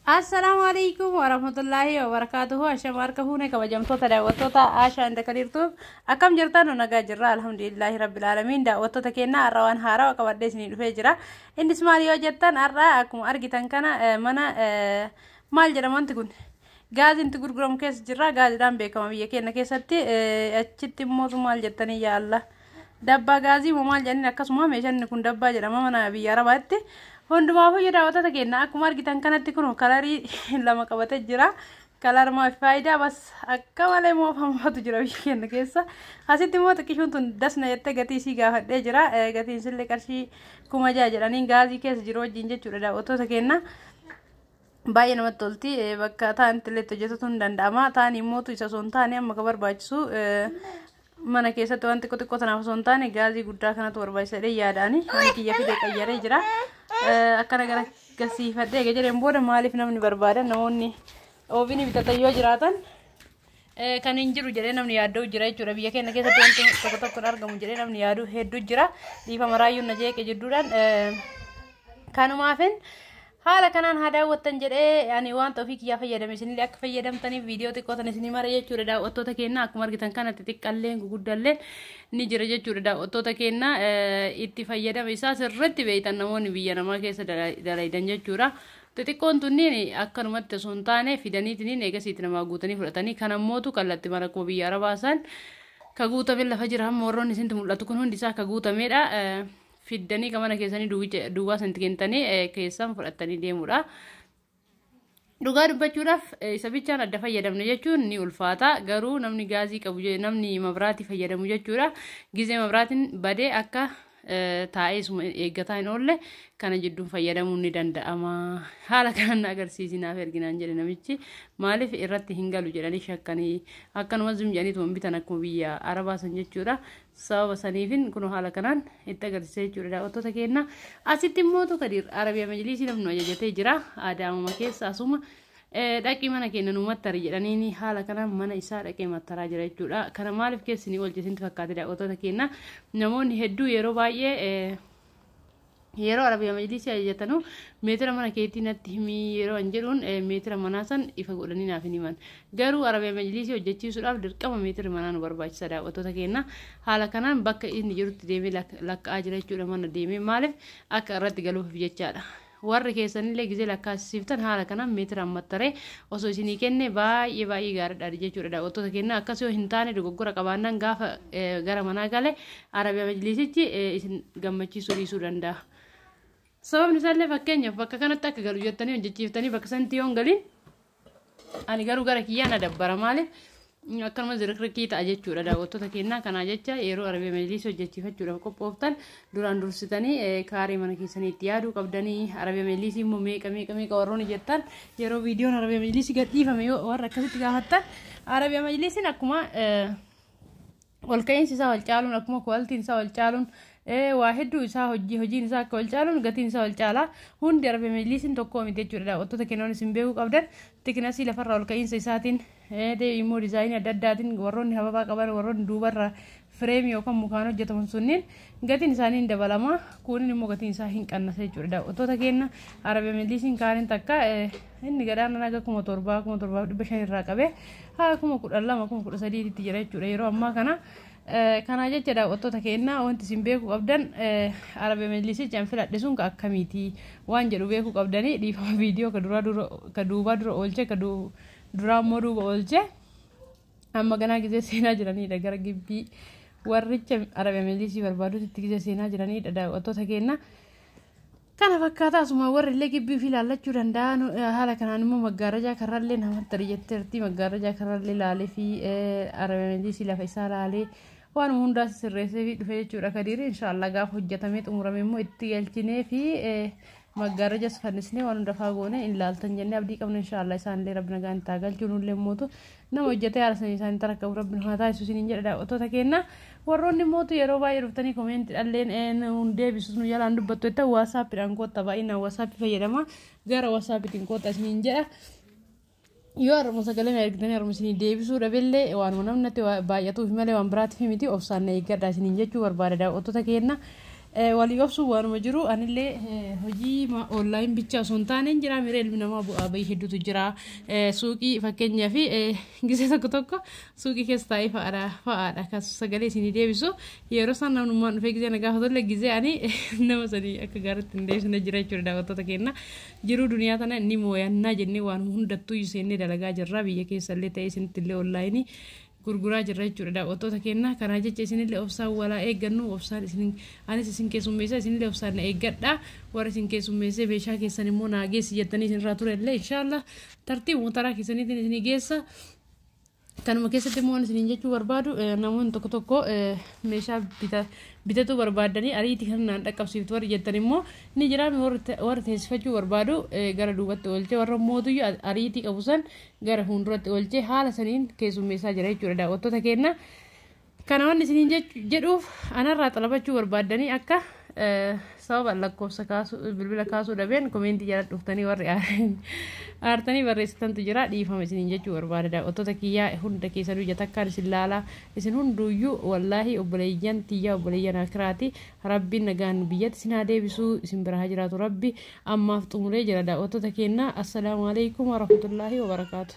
Assalaamu alaikum warahmatullaahi wabarakaatuhu. Ashama harka fuune kabajamtoota daawwattoota Aashaa inda Kadiirtuuf, akkam jirtan? Nu nagaa jirra, alhamdulillaahi rabbil aalamiin. Daawwattoota keenya, har'a waan haarawaa qabadhee isinii dhufee jira. Innis maal yoo jettan, har'a akkuma argitan kana mana maal jedhama wanti kun, gaaziin itti gurguramu keessa jirra. Gaaziidhaan beekama biyya keenya keessatti. Achitti immoo maal jettanii yaalla, dabbaa gaazii moo maal jedhaniin, akkasuma meeshaan kun dabbaa jedhama mana biyya Arabaatti. Hundumaafuu daawwattoota keenya, akkuma argitan kanatti kun kalarii lama qabatee jira. Kalarmaa faayidaa bas akka malee moofamaatu jira biyya keenya keessa. Asitti immoo xiqqishuun tun dasna jettee gatii isii gaafadhee jira. Gatiin isillee qarshii 6,000 jedhaniin, gaazii keessa jiru wajjin jechuudha daawwattoota keenya. Baay'ee namatti tolti. Bakka taa'anitti illee itti hojjetutu hin danda'ama. Taa'anii immoo isa osoo hin taane, amma ka barbaachisu mana keessatti waan xiqqoo xiqqoo tanaaf osoo hin taane gaazii guddaa kanatu barbaachisa jedhee yaadaani. Ani kiyya fide qayyaree jira. Akkana gara gasiifadhee eega jedheen booda, maaliif namni barbaada, namoonni oovinii bitatan yoo jiraatan, kan hin jiru jedhee namni yaadda'u jira jechuudha. Biyya keenya keessatti wanti tokko tokko argamu jedhee namni yaadu hedduu jira. Dhiifama, raayyuun na jeeqe jidduudhaan. Kanumaafin haala kanaan haa daawwattan jedhee ani wanta ofii kiyyaa fayyadame isinillee akka fayyadamtaniif viidiyoo xiqqoo tan isinii mara jechuudha daawwattoota keenya. Akkuma argitan kanatti xiqqalleen guguddallee ni jira jechuudha daawwattoota keenya. Itti fayyadama isaa sirriitti beeytan namoonni biyya namaa keessa dalaydan jechuudha. Xixiqqoon tunniin akkanumatti osoo hin taane fidaniitiin eegasiitti namaa guutanii fudhatanii, kan ammootu kallattii mana akkuma biyya Arabaa san ka guutame lafa jira. Hamma warroonni isintti mul'atu kun hundi isaa ka guutameedha. Fiddanii kan mana keessanii duwwaa sanatti kentanii keessan fudhatanii deemudha. Dhugaa dubbachuudhaaf isa bichaan adda fayyadamne jechuun ni ulfaata. Garuu namni gaazii qabu, namni mabraatii fayyadamu jechuudha. Gizee mabraatiin badee akka taa'ee isuma eeggataa hin oolle kana jidduun fayyadamuun ni danda'ama. Haala kanaan na agarsiisinaaf erginaan jedhe namichi, maaliif irratti hin galu jedhanii shakkanii akkanuma zum jedhanii tuma bitan akkuma biyya Arabaa san jechuudha. Sababa saniifin kun haala kanaan itti agarsiisa jechuudha daawwattoota keenya. Asitti immoo Kadiir Arabiyaa Majliisii namni ajajatee jira. Adaamuma keessa asuma dhaqii mana keenya nu mattari jedhaniini, haala kanaan mana isaa dhaqee mattaraa jira jechuudha. Kana maaliif keessi ni oolche isintti fakkaate daawwattoota keenya? Namoonni hedduu yeroo baay'ee yeroo Arabiyaa Majliisii ajajatanu meetira mana keetii natti himii yeroo an jedhuun, meetira manaa san ifa godhanii naaf hin himan. Garuu Arabiyaa Majliisii hojjechiisuudhaaf dirqama meetira manaa nu barbaachisa daawwattoota keenya. Haala kanaan bakka inni jirutti deemee lakkaa'aa jira jechuudha, mana deemee, maaliif akka irratti galuuf jechaadha. Warri keessanillee gizee lakkaa'isiiftan haala kanaan meetira ammattaree osoo isinii kenne baay'ee baay'ee gaariidha jechuudha daawwattoota keenya. Akkas yoo hin taane, dogoggora qabaannaan gaafa gara manaa gale Arabiyaa Majliisichi isin gammachiisuu dhiisuu danda'a. Sababni isaallee fakkeenyaaf bakka kanatti akka galu jettanii hojjechiiftanii bakka sanatti yoo hin galin, ani garuu gara kiyyaa na dabbara, maaliif akkanuma zirikirikii ta'a jechuudha daawwattoota keenyaa. Kanaa jecha yeroo Arabiyaa Majliisii hojjechiifachuudhaaf qophooftan duraan dursitanii kaarii mana keessanii itti yaaduu qabdanii. Arabiyaa Majliisii immoo meeqa meeqa meeqa warroonni jettan, yeroo viidiyoon Arabiyaa Majliisii gadhiifame yoo warra akkasitti gaafattan, Arabiyaa Majliisiin akkuma ol ka'iinsi isaa wal caaluun, akkuma kuwaltiin isaa wal caaluun, waa hedduu isaa hojii hojiin isaa akka wal caaluun gatiin isaa wal caalaa. Hundi Arabiyaa Majliisiin tokko miti jechuudha daawwattoota kennoon. Isin beekuu qabdan thicknessii lafarraa ol ka'iinsa isaatiin, immoo diizaayinii adda addaatiin, warroonni hababaa qaban, warroonni duubarra fireemii yookaan mukaan hojjetaman sunniin gatiin isaanii hin dabalama, kunin immoo gatiin isaa hin qannasa jechuudha daawwattoota keenya. Arabiyaa Majliisiin kaaniin takka inni gadaana haga 7,000, 7,500 irraa qabee haa 12,000, 13,000tti jira jechuudha yeroo ammaa kana. Kanaa jecha daawwattoota keenya, wanti isin beekuu qabdan Arabiyaa Majliisichi an filadhe sun ka akkamiiti waan jedhu beekuu qabdanii. Dhiifama, viidiyoo ka duraa dura ka duubaa dura oolche, ka duraa immoo duuba oolche. Amma ganaa gizee seenaa jiranidha, gara gibbii warricha Arabiyaa Majliisii barbaadutti gizee seenaa jiranidha daawwattoota keenya. Kana fakkaata. Asuma warri illee gibbii ofii ilaallachuu danda'an. Haala kanaan immoo maggaarajaa karrallee namatti jetteerti, maggaarajaa karrallee laalee fi Arabiyaa Majliisii lafa isaa laalee waan hundaa sirreessee fi dhufe jechuudha Kadiiri. Inshaallah gaafa hojjetamee xumurame immoo itti galchinee fi maggaarajas fannisnee waan hunda faa goone in laaltan jennee abdii qabna. Inshaallah isaanillee rabbi nagaan itti haa galchuu, nullee mootu nama hojjetee haala sanii isaanii tarakkabu rabbi nu haa taasisu isiniin jedha daawwattoota keenya. Warroonni mootu yeroo baay'ee dhuftanii commentii dhalleen nu deebisus nu jalaan dubbattu jettan, WhatsAppiidhaan kootta. Baay'inaan WhatsAppii fayyadama, gara WhatsAppiitiin kootta isiniin jedha. Yoo har'uma sagalee na ergitanii har'uma isinii deebisuu dhabeellee, waanuma namni natti baay'atuuf malee waan biraatiif miti, obsaan na eeggadha isiniin jechuu barbaada daawwattoota keenya. Walii obsuu waanuma jiru. Anillee hojii online bicha osoo hin taane jira miree ilmi namaa bu'aa bahii hedduutu jira. Suuqii fakkeenyaa fi gisee tokko tokko suuqii keessa taa'ee fa'aadha kan sagalee isinii deebisu. Yeroo isaan namnummaan dhufee gisee na gaafatullee gisee ani nama sanii akka gaariitti hin deebisne jira jechuudha. Daawwattoota keenya, jiruu duniyaa tana ni mooyannaa jennee waan hundattuu seennee dalagaa jirra. Biyya keessallee ta'ee isinitti illee online gurguraa jirra jechuudha, daawwattoota keenya. Kanaa jecha isinillee obsaan walaa eeggannu. Obsaan isin, anis isin keessummeessa, isinillee obsaan na eeggadha. Warra isin keessummeessee meeshaa keessan immoo naa geessi jettanii isinirraa ture illee, inshaallah tartiibuma taraa keessaniitiin isinii geessa. Kanuma keessatti immoo waan isiniin jechuu barbaadu, namoonni tokko tokko meeshaa bitachuu barbaadanii ariitii kanaan dhaqqabsiiftu warri jettan immoo ni jira. Warri teessifachuu barbaadu gara duubatti oolchee, warra mootuyyuu ariitii qabu san gara fuulduratti oolchee haala saniin keessummeessaa jira jechuudha, daawwattoota keenya. Kana wanni isiniin jedhuuf, anarraa xalabachuu barbaadanii akka sababa lakkoofsa kaasuu, bilbila kaasuu dhabeen comment jala dhuftanii warri aartanii barreessitantu jira, dhiifama isiniin jechuu barbaada. Daawwattoota kiyyaa hunda keessanuu ija takkaan isin laalaa. Isin hunduuyyuu wallaahi obboleeyyan tiyyaa, obboleeyyan akiraati. Rabbiin nagaan biyyatti isin haa deebisuu, isin bira haa jiraatu rabbi. Ammaaf xumuree jira, daawwattoota keenya. Assalaamu alaikum warahmatullaahi wabarakaatu.